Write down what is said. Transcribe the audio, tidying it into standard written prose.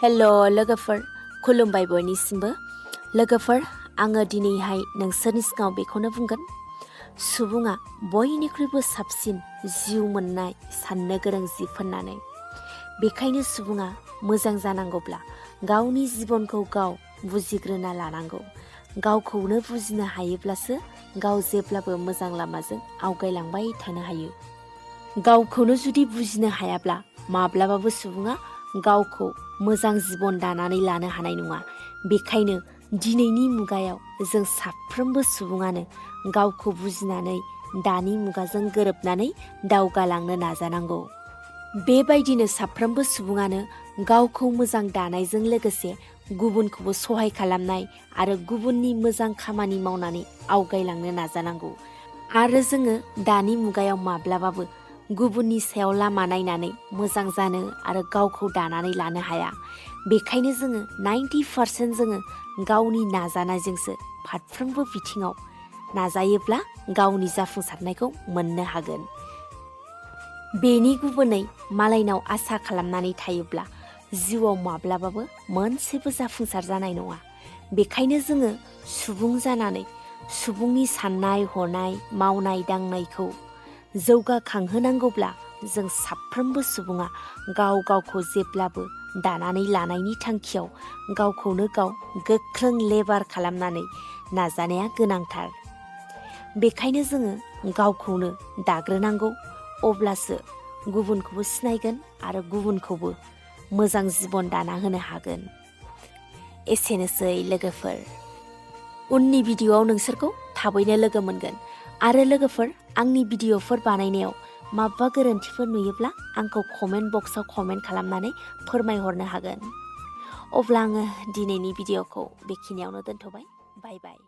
हेल' लोगोफोर, खुलुमबाय बयनिसिमबो। लोगोफोर, आङो दिनैहाय नोंसोरनि सिगाङाव बेखौनो बुंगोन, सुबुङा बयनिख्रुइबो साबसिन जिउ मोननाय साननो गोरों जिब होननानै। बेखायनो सुबुङा मोजां जानांगौब्ला गावनि जिबनखौ गाव बुजिग्रोना लानांगौ। गावखौनो बुजिनो हायोब्लासो गाव जेब्लाबो मोजां लामाजों आवगायलांबाय थानो हायो। गावखौनो जुदि बुजिनो हायाब्ला माब्लाबाबो सुबुङा गावखौ मोजां जिबन दानानै लानो हानाय नङा। बेखायनो दिनैनि मुगायाव जों साफ्रोमबो सुबुङानो गावखौ बुजिनानै दानि मुगाजों गोरोबनानै दावगालांनो नाजानांगौ। बेबायदिनो साफ्रोमबो सुबुङानो गावखौ मोजां दानायजों लोगोसे गुबुनखौबो सहाय खालामनाय आरो गुबुननि मोजां खामानि मावनानै आवगायलांनो नाजानांगौ। आरो जोङो दानि मुगायाव माब्लाबाबो गुबुननि सायाव लामा नायनानै मोजां जानो आरो गावखौ दानानै लानो हाया। बेखायनो जोङो 90% जोङो गावनि नाजानायजोंसो फारफ्रोमबो बिथिङाव नाजायोब्ला गावनि जाफुंसारनायखौ मोननो हागोन। बेनि गुबुनै मालायनाव आसा खालामनानै थायोब्ला जिउआव माब्लाबाबो मोनसेबो जाफुंसार जानाय नङा। बेखायनो जोङो सुबुं जानानै सुबुंनि साननाय हनाय मावनाय दांनायखौ जौगाखांहोनांगौब्ला जों साफ्रोमबो सुबुङा गाव गावखौ जेब्लाबो दानानै लानायनि थांखियाव गावखौनो गाव गोख्रों लेबार खालामनानै नाजानाया गोनांथार। बेखायनो जोङो गावखौनो दाग्रोनांगौ, अब्लासो गुबुनखौबो सिनायगोन आरो गुबुनखौबो मोजां जिबन दाना होनो हागोन। एसेनोसै लोगोफोर, उननि भिडिअआव नोंसोरखौ थाबैनो लोगो मोनगोन। आरो लोगोफोर, आंनि भिडिअफोर बानायनायाव माबा गोरोन्थिफोर नुयोब्ला आंखौ कमेन्ट बक्सआव कमेन्ट खालामनानै फोरमायहरनो हागोन। अब्ला आङो दिनैनि भिडिअखौ बेखिनियावनो दोनथ'बाय। बाय बाय।